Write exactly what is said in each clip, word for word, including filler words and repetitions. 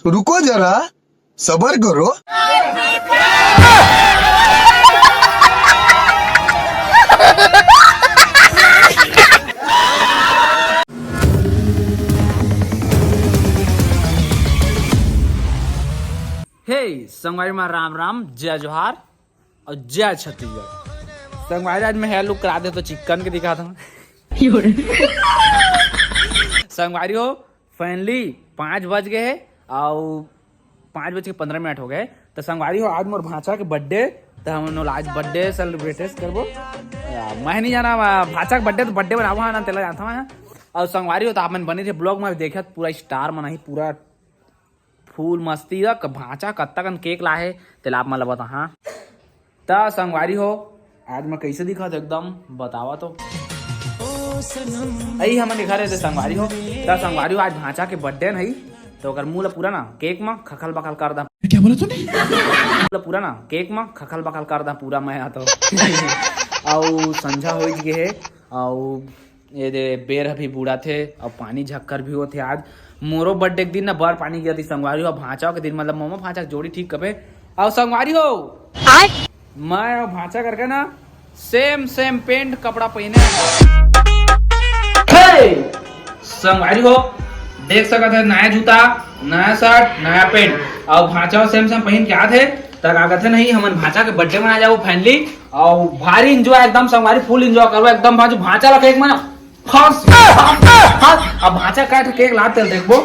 रुको जरा, सबर करो। हे संगवारी मा, राम राम, जय जोहार और जय छत्तीसगढ़। संगवारी, आज मैं हेयर लुक करा दे तो चिकन के दिखा था। संगवारी हो, फाइनली पाँच बज गए हैं और पाँच बज के पंद्रह मिनट हो गए। तो संगवारी हो, आज मोर भांचा के बर्थडे, तो हम लोग आज बर्थडे सेलिब्रेट करबो। या, मैं नहीं जाना, भांचा के बर्थडे तो बर्थडे बनाबो, हाँ ना, तेला जाता हूँ। और संगवारी हो, तो आप मन बने रहे ब्लॉग में, देखा पूरा स्टार मनाही, पूरा फुल मस्ती। क-, भांचा कत्ता कन केक लाहे, तेला आप मन ल बता। हाँ, त संगवारी हो, आज मैं कैसे दिखत एकदम बतावा तो। अई हमन दिखा रहे थे संगवारी हो, त संगवारी हो, आज भांचा के बर्थडे नहीं, तो ओकर मुंह ल पूरा ना केक म खखल बखल कर दा। क्या बोला तूने? मुंह ल पूरा ना केक म खखल बखल कर दा पूरा मैं आ तो। अउ संझा हो गे हे, अउ ये दे बेर अभी बूड़ा थे, अउ पानी झक्कर भी होथे। आज मोरो बर्थडे के दिन ना बर पानी गिरा थी संगवारी हो, भांचा के दिन, मतलब मोमा भांचा के जोड़ी ठीक कबे। अउ संगवारी हो, आय? मैं अउ भांचा करके ना सेम सेम पेंट कपड़ा पहने। हे! संगवारी हो, देख सकत है, नया जूता, नया शर्ट, नया पेंट, अउ भांचा सेम सेम पहन के आत हे। त का कथे नहीं, हमन भांचा के बर्थडे मना जाबो फाइनली। अउ भारी एंजॉय एकदम संगवारी, फुल एंजॉय करबो एकदम। भांचू भांचा ला केक मना फस, फस। अब भांचा काट केक लात तेल देखबो।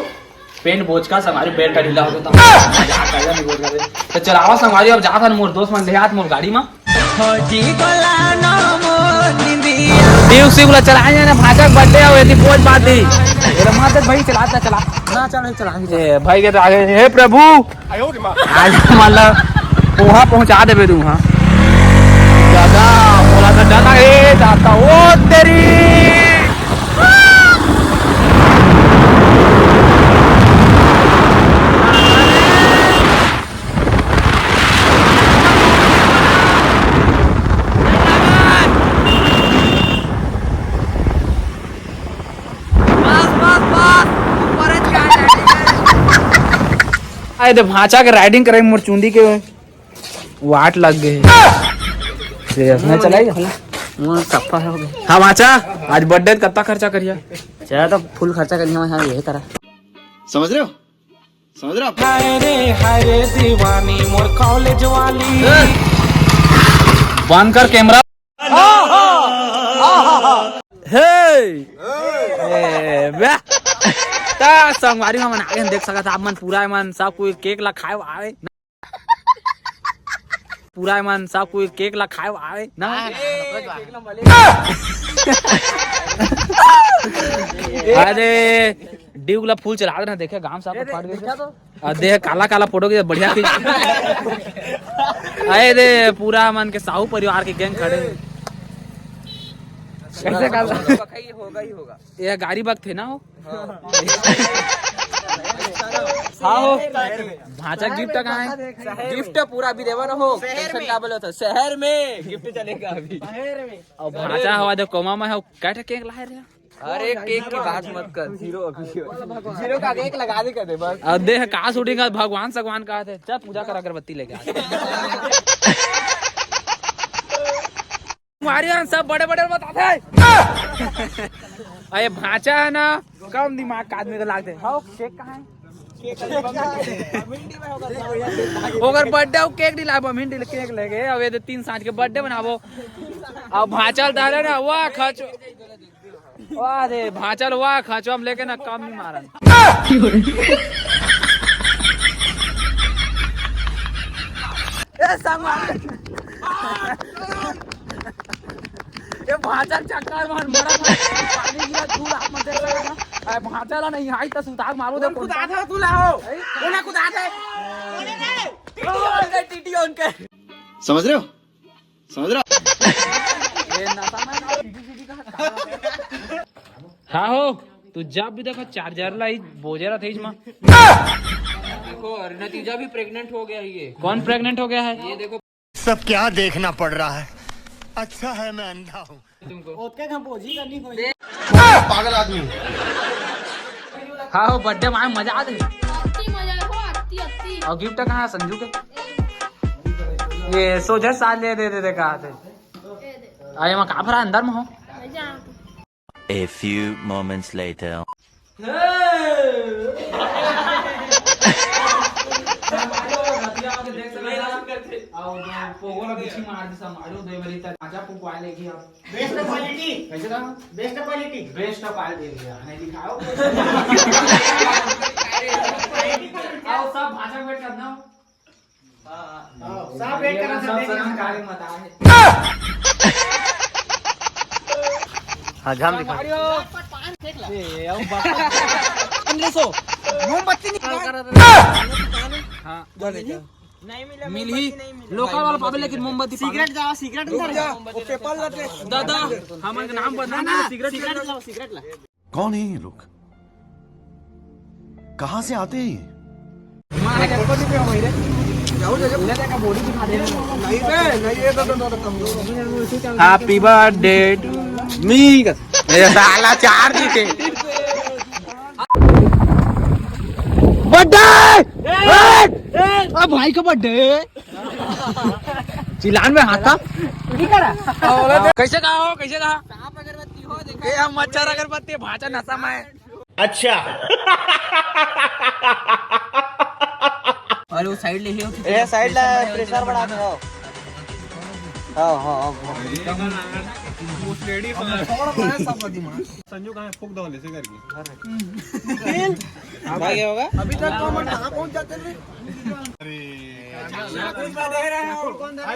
पेंट बोचका संगवारी, बेल्ट ढीला हो गया था। मजाक कर, नहीं बोचका रे। तो चलावा संगवारी, अब जात हन मोर दोस्त मन ले आत मोर गाड़ी मा। फौजी गोला नो मोर निंदिया। ड्यूक सीक ला चलाए जाना, भांचा के बर्थडे हो, यदि बोझ बात दी। ये मार दे भाई, चलाता चला। ना चला, चला। ए भाई के तो आगे, हे प्रभु। आज मतलब वहाँ पहुँचा देबे तू वहाँ। दादा, मोला तो डर लगे, जाता, ओ तेरी। बस, बस, बस, ऊपर च गाड़ी। आए दे भांचा के राइडिंग करे मोर चुंदी के वाट लग गए। सीरियस ना चलाई। मोर सफा हो गए। हाँ भांचा, आज बर्थडे कत्ता खर्चा करिया? चला तो फुल खर्चा करिया, मैं यही करा। समझ रहे हो? समझ रहे हो? हाय रे, हाय रे दीवानी मोर कॉलेज वाली। बंद कर कैमरा। हे! ए, बे! त संगवारी मन आगे देख सकत आप मन पूरा मन सब कोई केक ला खाए आवे। पूरा मन सब कोई केक ला खाए आवे ना। अरे ड्यूक ला फुल चला देना, देखे गांव सब फट गए। आ देख काला काला फोटो के बढ़िया खींच। आए दे पूरा मन के साहू परिवार के गैंग खड़े। कैसे काला? होगा ही होगा। ये गाड़ी बक थे ना हो। हाँ हो। भांचा गिफ्ट कहाँ है? गिफ्ट पूरा अभी देवा ना हो। टेंशन का बोले तो शहर में गिफ्ट चलेगा अभी। और भांचा हवा दे कोमा में हो, कैठे केक लाए रे? अरे केक की बात मत कर, जीरो अभी। जीरो का केक लगा दे कर दे बस। अब देख का शूटिंग है, भगवान सगवान का है, चल पूजा कर अगरबत्ती लेके आ। मारियो सब बड़े बड़े बताते हैं। अरे भांचा है ना, कम दिमाग का आदमी को लागते हैं। हाँ, केक कहाँ है? ओकर बर्थडे हो, केक नहीं लाबो, हम केक लेके अब ये तीन साँझ के बर्थडे बनाबो। अब भांचल दादा ना, वाह खच, वाह रे भांचल, वाह खच, हम लेके ना कम नहीं मारन। ए संगवारी, ये भांचल चक्कर में मरा, पानी गिरा, धूल हाथ में दे लगा ना। अरे भांचल नहीं आई तो सुतार मारो दे। कौन कुदात है तू लाओ? कोना कुदात है? टीटी उनके। समझ रहे हो? समझ रहे हो? ये नशा में ना, टीटी टीटी का। हाँ हो, तू जब भी देखो चार्जर ला ही बोजे रहा थे इसमें। देखो, और नतीजा भी प्रेग्नेंट हो गया है ये। कौन प्रेग्नेंट हो गया है? ये देखो। सब क्या देखना पड़ रहा है, अच्छा है मैं अंधा हूँ। तुमको। ओके, हम बोझी करनी कोई। पागल आदमी। हाँ, बर्थडे में मजा आत हे। अति मजा हो, अति, अति। अउ गिफ्ट कहाँ हे संजू के? ये सोझे साल ले दे दे, दे कहा थे। ये दे। अरे, मैं कहाँ भरा अंदर में हो? मैं जा। A few moments later. Best quality. कैसे था? Best quality. Best quality. नहीं लिखा हो। आओ, सब भाषा में करना। हाँ, सब एक तरह से सब देख सकते हैं। हाँ, घाम दिखा। ए, आओ बाप। पन्द्रह सौ। मोमबत्ती नहीं। हाँ, हाँ। बोले क्या? नहीं मिला, मिल ही। मोमबत्ती नहीं मिला। लोकल वाला पावे, लेकिन मोमबत्ती पावे। सिगरेट जाओ, सिगरेट अंदर जाओ। वो पेपर लगे। दादा, हमन के नाम बदनाम ना, ना, सिगरेट सिगरेट जाओ, सिगरेट ला। कौन है ये लोग? कहाँ से आते हैं ये? Happy birthday to me। ये साला चार जी थे। बर्थडे। अब भाई का बर्थडे। चिल्लान में हाथ था। कैसे कहा हो, कैसे कहा? ए, हम मच्छर अगरबत्ती भाचा नशा में। अच्छा। अरे वो साइड ले ही हो, ए, साइड ला, प्रेशर बढ़ा दे। हाँ, हाँ, हाँ। संजू कहाँ है? फूक दो, ऐसे करके। भाई, क्या होगा? अभी तक तो हम कहाँ पहुँच जाते थे? अरे,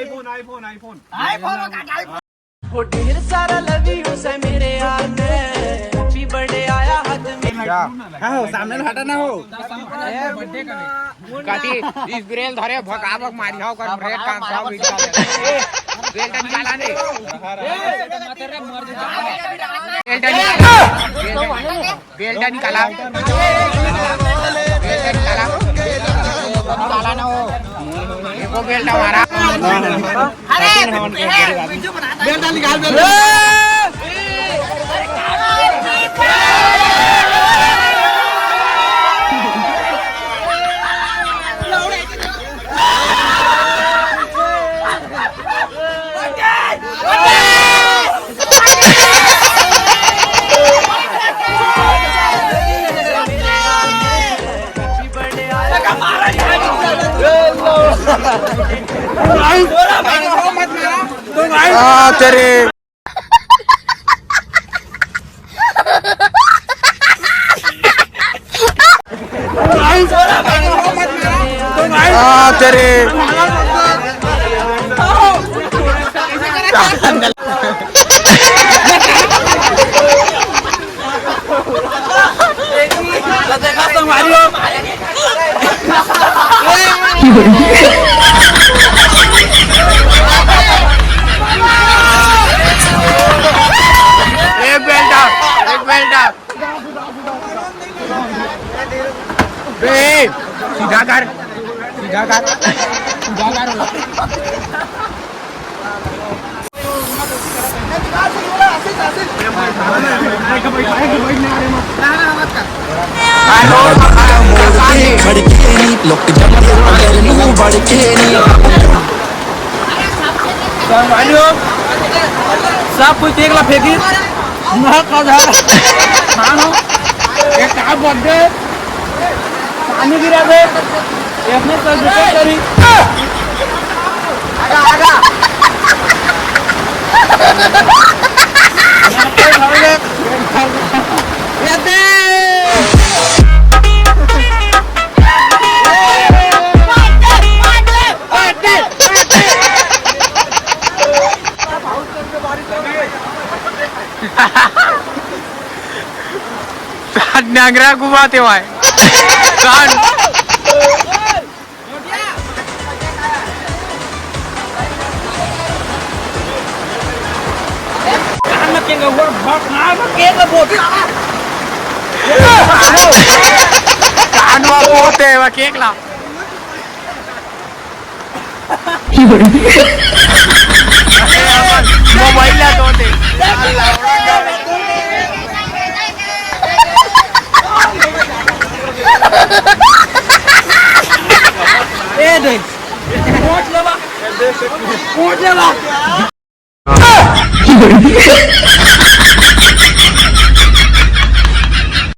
iPhone, iPhone, iPhone। iPhone का iPhone। वो ढेर सारा love you से मेरे यार ने, happy birthday आया हाथ में। क्या? हाँ, हो, सामने से हटा ना हो। काटी, इस ब्रेल धरे, भगावक मारियाव कर, ब्रेल काम साव बीच का। ए, ब्रेल तो निकाला नहीं। ब्रेल तो निकाला। बेल्ट निकाला। बेल्ट निकाला। निकाला ना हो। देखो बेल्ट हमारा। अरे, बेल्ट निकाल, बेल्ट। हाँ, तेरे। हाँ, तेरे। एक बेल्ट, एक बेल्ट। ए, सीधा कर, सीधा कर, सीधा कर। संगवारी हो, सब कोई केक ला फेंकी। ना कदा। हाँ, हाँ। एक का बर्थडे। पानी गिरा दे। अपने सब दुकान करी। आगा, आगा। ये दे। नांगरा घुमाते हुए। कान। कान में केक ला, कान में केक ला बोल। कान में बोलते हैं, वो केक ला। मोबाइल ला दो दे। ए दे, वोट लेबा, वोट लेबा।